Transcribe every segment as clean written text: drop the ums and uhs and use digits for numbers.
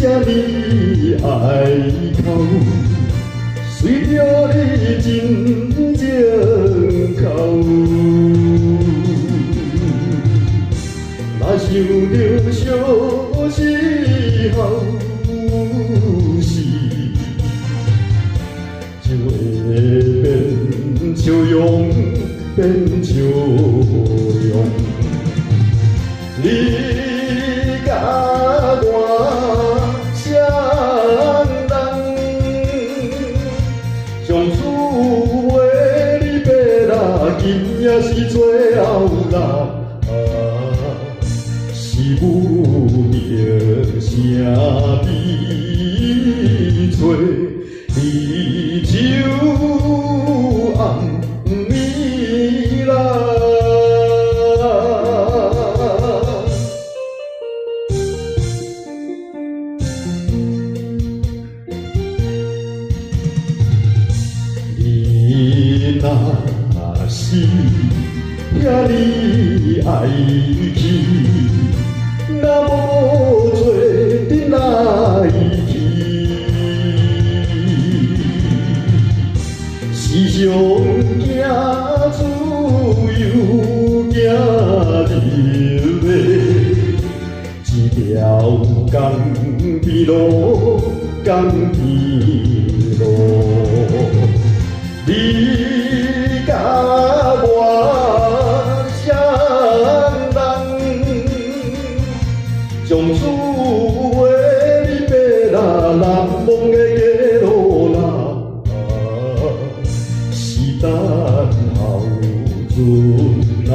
這呢愛哭，隨著你真情哭。若想著相思好時，就會變笑容，變笑容。你佮我啥人？上次的離別啦，今夜是最後啦。是無名聲伫吹，你手暗暝啦。你若是遐呢愛去，若無做陣來去，時常驚自由，驚入的一條江邊路，江邊路。你佮我啥人？從此的離別啦，難忘的過路啦，是等候船仔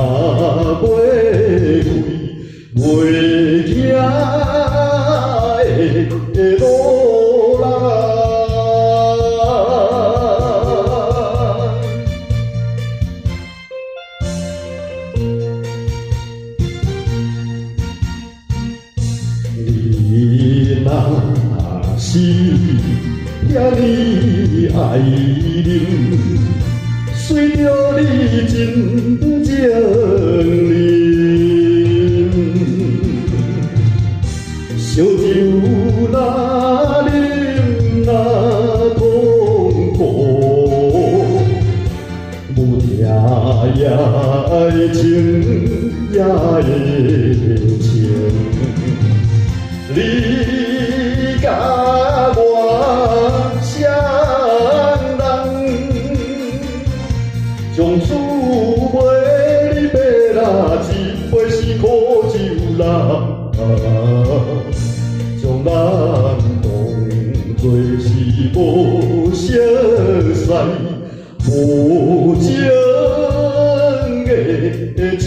袂開，袂行的路啦。你若是遐呢愛啉，隨著你真情啉，燒酒若啉若痛苦，無疼也會清，也會清。你佮我啥人？從此袂離別啦，一杯是苦酒啦，將咱當作是無熟似、無情的酒。